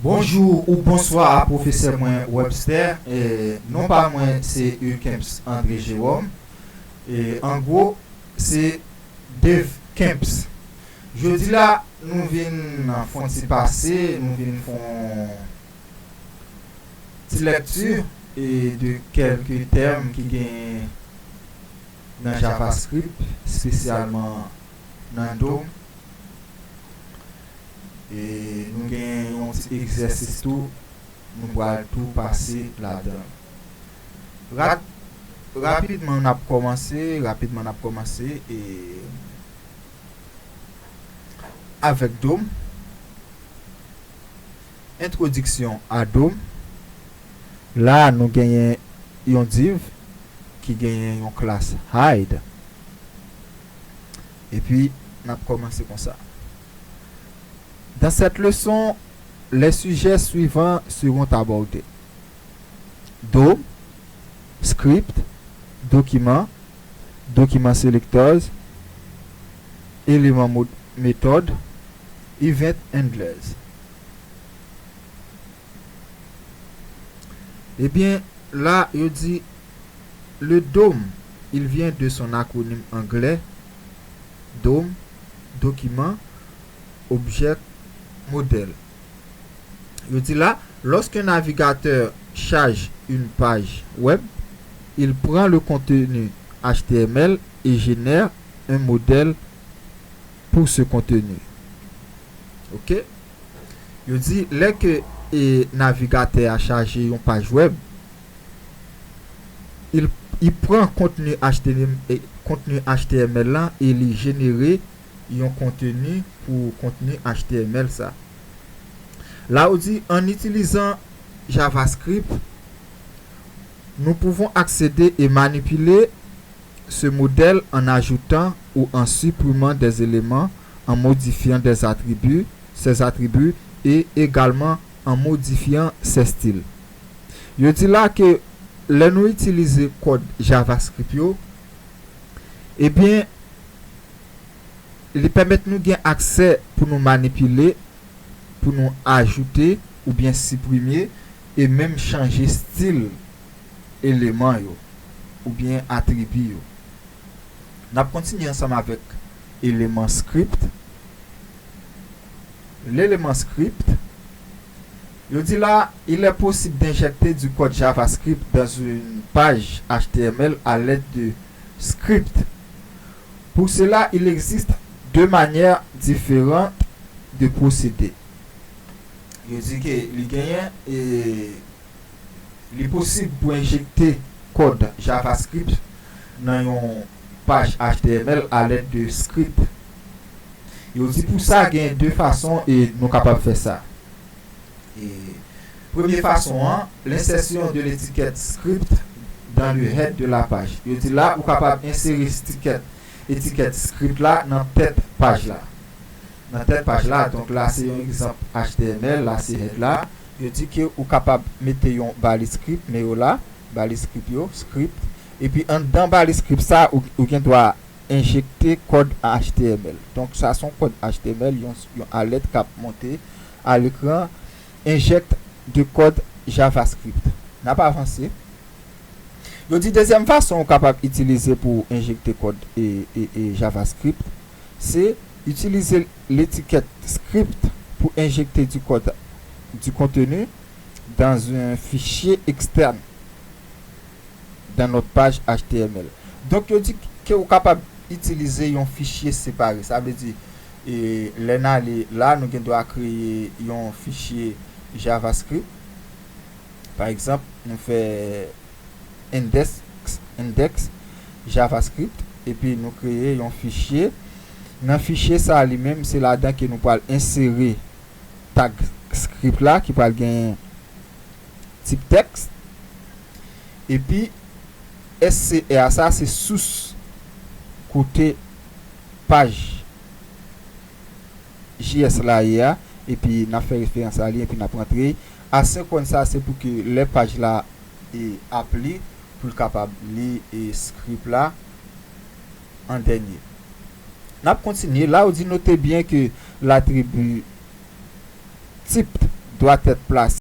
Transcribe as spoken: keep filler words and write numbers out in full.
Bonjou ou bonswa a pwofesè mwen Webster. E, non pa mwen se Wilkemps André Jérôme. E, an gwo, se Dave Kemps. Jodi la, nou vin fè yon ti pase, nou vin fè yon ti lèkti e de kèlke tèm ki gen nan JavaScript, espesyalman nan DOM. E nou gen yon ti egzèsis tou, nou pral tou pase ladan. Rap-, rapidman n ap kòmanse, rapidman n ap kòmanse e avèk DOM. Entwodiksyon a DOM. La, nou genyen yon div ki genyen yon klas hide. Epi, n ap kòmanse konsa. Dans cette leçon, les sujets suivants seront abordés. DOM, script, document, document selectors, élément mo-, méthode, event handlers. Ebyen, la, yo di, le DOM, il vient de son acronyme anglais, DOM, document, object, model. Yo di la, lorsqu'un navigateur charge une page web, il prend le contenu H T M L et génère un modèle pour ce contenu. Ok? Yo di, lè ke, e, navigatè a chaje yon paj web, il, il pran kontni H T M L, e, kontni H T M L lan e li jenere yon kontni pou kontni H T M L sa. La, ou di, en utilisant JavaScript, nous pouvons accéder et manipuler ce modèle en ajoutant ou en supprimant des éléments, en modifiant des attributs, ses attributs et également en modifiant ses styles. Yo di la ke lè nou itilize kòd JavaScript yo, ebyen, li pèmèt nou gen aksè pou nou manipile, pou nou ajoute oubyen siprime e menm chanje stil eleman yo oubyen atribi yo. N ap kontinye ansanm avèk eleman script. L'élément script, yo di la, il est possible d'injecter du code JavaScript dans une page H T M L à l'aide de script. Pour cela, il existe deux manières différentes de procéder. Yo di ke li genyen e li posib pou enjekte kòd JavaScript nan yon paj H T M L alèd de script. Yo di pou sa, gen de fason e nou kapab fè sa. E premye fason an, l'insertion de l'étiquette script dans le head de la page. Yo di la, ou kapab ensere etikèt, etikèt script la nan tèt paj la. Nan tèt paj la, donk la se yon egzanp H T M L, la se head la. Yo di ke ou kapab mete yon bali script, men yo la, bali script yo, script. Epi anndan bali script sa, ou, ou gen dwa enjekte kòd H T M L. Donk sa se yon kòd H T M L, yon, yon alèt k ap monte a lekran, inject de code JavaScript. N ap avanse. Yo di dezyèm fason ou kapab itilize pou enjekte kòd e, e, e JavaScript, se itilize l'étiquette script pour injecter du code, du contenu dans un fichier externe dans notre page H T M L. Donk, yo di ke ou kapab itilize yon fichye separe. Sa vle di, e, lè n ale la, nou gen dwa kreye yon fichye JavaScript. Pa egzanp, nou fè index, index JavaScript, epi nou kreye yon fichye. Nan fichye sa li menm, se ladan ke nou pral ensere tag script la ki pral gen tip tèks. Epi S C R sa se sous kote paj J S la ye a, epi n ap fè referans a li, epi n ap rantre. Asenkwòn sa se pou ke lè paj la e ap li, pou l kapab li e script la an dènye. N ap kontinye. La, ou di note byen ke latribi type twa tèt plase.